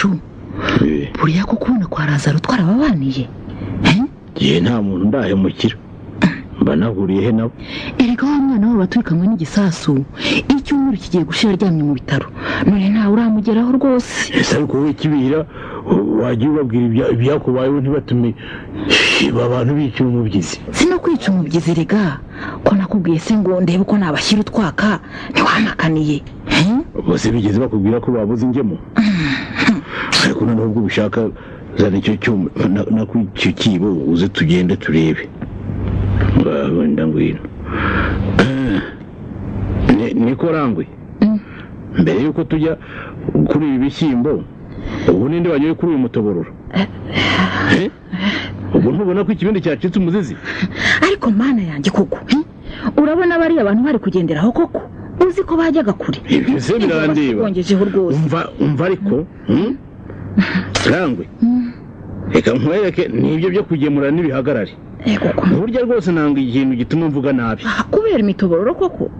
Shu, buriya ko kubona kwa Razaro twarababaniye? Ye, nta muntu ndahemukira, mba nahuriye he nabo? Erega wa mwana wabo baturikanywe n'igisasu, icyumweru kigiye gushira aryamye mu bitaro, none ntawe uramugeraho rwose. Ese ariko wowe kibira, wajya ubabwira ibyakubayeho ntibatume abantu bicira umubyizi? Si no kwica umubyizi rega. Ko nakubwiye se ngo ndebe uko nabashyira utwaka, ntiwampakaniye? Bose bigeze bakubwira ko babuze ingemu? Ariko noneho ubwo ubishaka, zana icyo cyuma nako icyo kibo, uze tugende turebe. Ngaho wenda ngwino. Niko rangwe, mbere yuko tujya kuri ibi bishyimbo, ubu ninde wanyoye kuri uyu mutobororo? Eh? Ubu ntubona ko ikibindi cyacitse umuzizi? Ariko Mana yanjye koko, urabona bariya abantu bari kugenderaho koko? Uzi ko bajyaga kure? Ibyo se birandeba? Bongejeho rwose. Umva, umva ariko, Rangwe, reka nkwereke n'ibyo byo kugemura n'ibihagarare. Yego ko. Burya rwose nanga ikintu gituma mvuga nabi. Kubera imitobororo koko.